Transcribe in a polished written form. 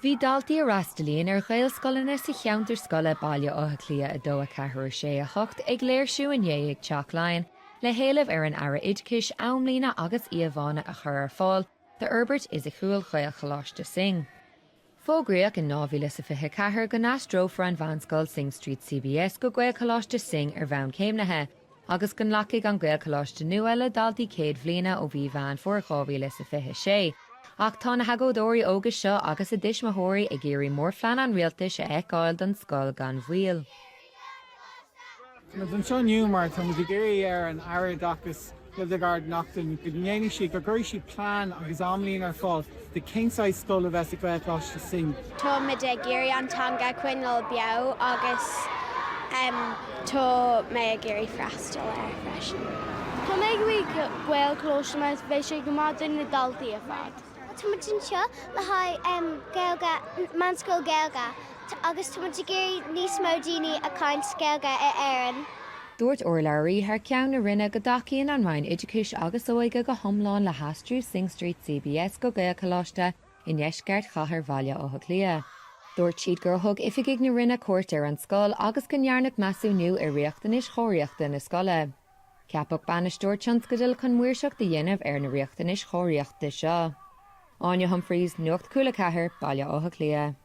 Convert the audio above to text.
Bhí daltaí a fhreastalaíonn ar Ghaelscoileanna sa cheantar scoile Baile Átha Cliath 2, 4, 6, 8 ag léirsiú inné ag Teach Laighean le héileamh ar an Aire Oideachais amlíne agus íomhánna a chur ar fáil d'fhorbairt fhisiciúil Ghaelcholáiste Synge. Fógraíodh in 2024 go n-aistreofar an mheánscoil Synge Street CBS go Gaelcholáiste Synge ar bhonn céimnithe agus go nglacfaidh an Gaelcholáiste nua le daltaí céad bhliana ó mhí Mheán Fómhair 2026. Ach tá na hagóideoirí óga seo agus a dtuismitheoirí ag iarraidh mórphlean an rialtais a fheiceáil don scoil gan mhoill. Tá muid anseo inniu mar tá muid ag iarraidh ar an Aire Oideachais, Hildegarde Naughton, go ndéanfaidh sí, go gcuirfidh sí plean agus amlíne ar fáil de cén saghas scoil a bheas ag Gaelcholáiste Synge. Tá muid ag iarraidh an teanga a choinneáil beo agus tá mé ag iarraidh freastal air freisin. Tá mé ag iarraidh Gaelcholáiste mar bheidh sé go maith do na daltaí ar fad. Tá muid anseo le haghaidh Gaeilge, meánscoil Gaeilge agus tá muid ag iarraidh níos mó daoine a caint Gaeilge i Éirinn. Dúirt urlabhraí thar ceann na Roinne go dtacaíonn an Roinn Oideachais agus Óige go hiomlán le haistriú Synge Street CBS go Gaelcholáiste i ndeisceart chathair Bhaile Átha Cliath. Dúirt siad gur thug oifigigh na Roinne cuairt ar an scoil agus go ndearnadh measúnú ar riachtanais chóiríochta na scoile. Ceapadh bainisteoir tionscadail chun maoirseacht a dhéanamh ar na riachtanais chóiríochta seo. Áine Humphreys, Nuacht Cúla 4, Baile Átha Cliath.